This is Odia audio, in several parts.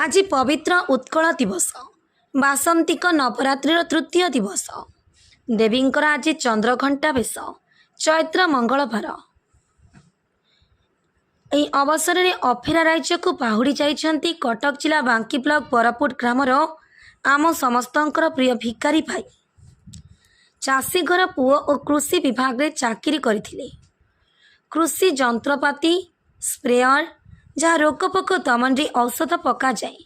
ଆଜି ପବିତ୍ର ଉତ୍କଳ ଦିବସ, ବାସନ୍ତିକ ନବରାତ୍ରିର ତୃତୀୟ ଦିବସ। ଦେବୀଙ୍କର ଆଜି ଚନ୍ଦ୍ରଘଣ୍ଟା ବେଶ, ଚୈତ୍ର ମଙ୍ଗଳବାର। ଏହି ଅବସରରେ ଅଫେରା ରାଜ୍ୟକୁ ବାହୁଡ଼ି ଯାଇଛନ୍ତି କଟକ ଜିଲ୍ଲା ବାଙ୍କୀ ବ୍ଲକ ବରପୁଟ ଗ୍ରାମର ଆମ ସମସ୍ତଙ୍କର ପ୍ରିୟ ଭିକାରୀ ଭାଇ। ଚାଷୀ ଘର ପୁଅ ଓ କୃଷି ବିଭାଗରେ ଚାକିରି କରିଥିଲେ। କୃଷି ଯନ୍ତ୍ରପାତି, ସ୍ପ୍ରେୟର, ଯାହା ରୋଗପୋକ ଦମନରେ ଔଷଧ ପକାଯାଏ,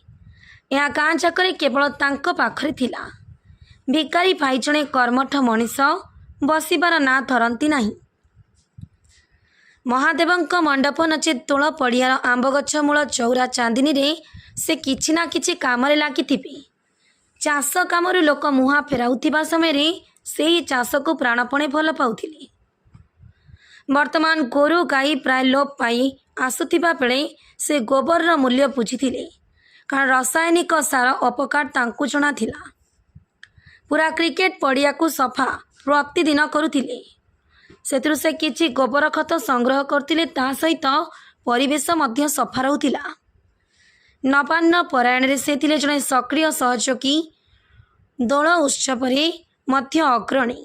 ଏହା ଗାଁ ଯାକରେ କେବଳ ତାଙ୍କ ପାଖରେ ଥିଲା। ଭିକାରୀ ଭାଇ ଜଣେ କର୍ମଠ ମଣିଷ, ବସିବାର ନାଁ ଧରନ୍ତି ନାହିଁ। ମହାଦେବଙ୍କ ମଣ୍ଡପ ନଚେତ୍ ଦୋଳ ପଡ଼ିଆର ଆମ୍ବଗଛ ମୂଳ ଚଉରା ଚାନ୍ଦିନୀରେ ସେ କିଛି ନା କିଛି କାମରେ ଲାଗିଥିବେ। ଚାଷ କାମରୁ ଲୋକ ମୁହାଁ ଫେରାଉଥିବା ସମୟରେ ସେହି ଚାଷକୁ ପ୍ରାଣପଣେ ଭଲ ପାଉଥିଲେ। ବର୍ତ୍ତମାନ ଗୋରୁ ଗାଈ ପ୍ରାୟ ଲୋପ ପାଇ ଆସୁଥିବା ବେଳେ ସେ ଗୋବରର ମୂଲ୍ୟ ବୁଝିଥିଲେ, କାରଣ ରାସାୟନିକ ସାର ଅପକାର ତାଙ୍କୁ ଜଣାଥିଲା। ପୁରା କ୍ରିକେଟ ପଡ଼ିଆକୁ ସଫା ପ୍ରତିଦିନ କରୁଥିଲେ। ସେଥିରୁ ସେ କିଛି ଗୋବର ଖତ ସଂଗ୍ରହ କରୁଥିଲେ, ତା ସହିତ ପରିବେଶ ମଧ୍ୟ ସଫା ରହୁଥିଲା। ନବାନ୍ନ ପରାୟଣରେ ସେ ଥିଲେ ଜଣେ ସକ୍ରିୟ ସହଯୋଗୀ, ଦୋଳ ଉତ୍ସବରେ ମଧ୍ୟ ଅଗ୍ରଣୀ।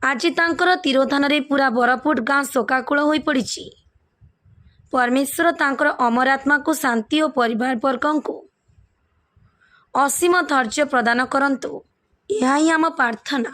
ଆଜି ତାଙ୍କର ତିରୋଧାନରେ ପୁରା ବରପୁଟ ଗାଁ ଶୋକାକୁଳ ହୋଇପଡ଼ିଛି। ପରମେଶ୍ୱର ତାଙ୍କର ଅମର ଆତ୍ମାକୁ ଶାନ୍ତି ଓ ପରିବାରବର୍ଗଙ୍କୁ ଅସୀମ ଧୈର୍ଯ୍ୟ ପ୍ରଦାନ କରନ୍ତୁ, ଏହା ହିଁ ଆମ ପ୍ରାର୍ଥନା।